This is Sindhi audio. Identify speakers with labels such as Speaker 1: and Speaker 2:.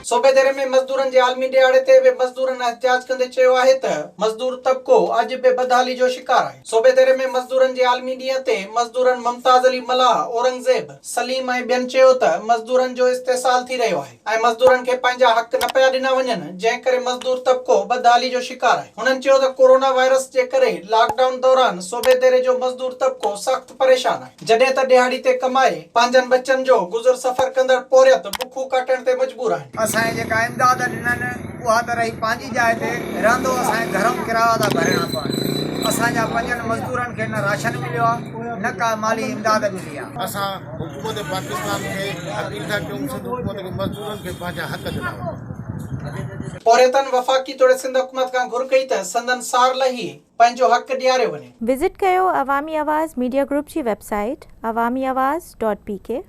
Speaker 1: صوبيديري ۾ مزدورن جي عالمي ڏهاڙي تي به مزدورن احتجاج ڪندي چيو آهي ته مزدور طبقو اڄ به بدحالي جو شڪار آهي. صوبيديري ۾ مزدورن جي عالمي ڏينهن تي مزدورن ممتاز علي ملاح، اورنگزيب، سليم ۽ ٻين چيو ته مزدورن جو استحصال ٿي رهيو آهي ۽ مزدورن کي پنهنجا حق نه پيا ڏنا وڃن جنهن ڪري مزدور طبقو بدحالي جو شڪار آهي. هنن چيو ته ڪورونا وائرس جي ڪري لاڪ ڊائون دوران صوبيديري جو مزدور طبقو سخت پريشان آهي، جڏهن ته ڏهاڙي تي ڪمائي پنهنجن ٻچن جو گذر سفر ڪندڙ پورهيت بکون ڪاٽڻ تي مجبور آهن.
Speaker 2: اسان کي جيڪا امداد ڏنن اها ته رهي پنهنجي جاء تي، رهندو اسان کي گهرئون ڪرايا ٿا ڀرڻا پون. اسان جا پنجن مزدورن کي نه راشن مليو آهي نه ڪا مالي امداد ملي آهي.
Speaker 3: اسان حڪومت پاڪستان کي اپيل ٿا ڪيون سنڌ حڪومت کي مزدورن کي پنهنجا حق ڏنا وڃن.
Speaker 1: پورهيتن وفاقي توڙي سنڌ حڪومت کان گهر ڪئي ته سندن سار لهي پنهنجو حق ڏياريو وڃي.
Speaker 4: وزٽ ڪيو عوامي آواز ميڊيا گروپ جي website Awami Awaz dot P K.